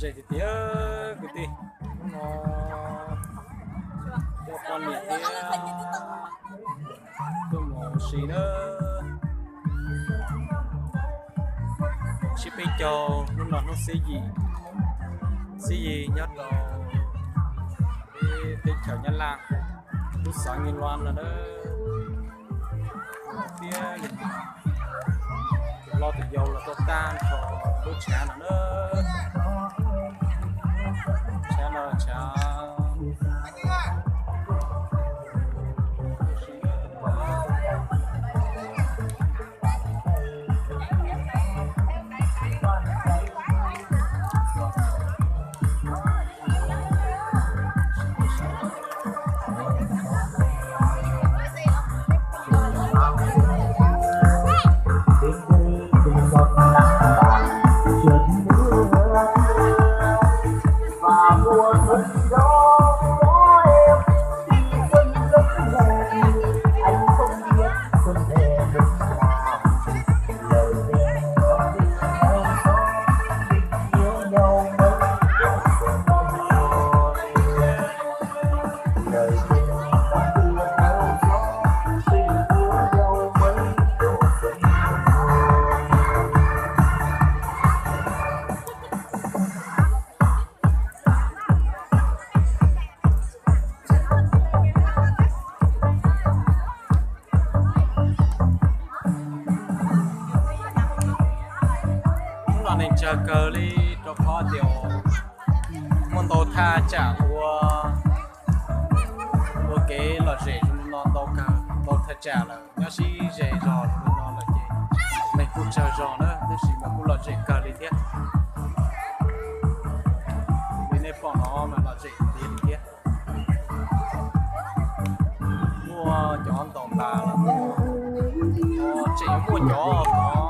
Tiag tiag kwv tij, hnub no coj poj niam thiab tuaj mus ua si na. Sib peb caug, hnub no hnub xiab yim, xiab yim nyob rau peb teb chaws Nyab Laj, lub xeev Nyab Laj no na. Thiab los tus yau los tuaj tag nrho lub tshav no na. Tshav no tshav Hnub no neeg tsawg kawg li rau qhov tias muaj ntau thaj tsam ua, ua kev lom zem zoo li no ntau kawg, ntau thaj tsam lawm, nyob sib ze zog zoo li no lawm ces neeg kuj tsawg zog na, tab sis mas kuj lom zem kawg li thiab. Li nej pom no mas lom zem tiag li thiab. Muaj cov ntaus npas los muaj, tseem yuav muaj cov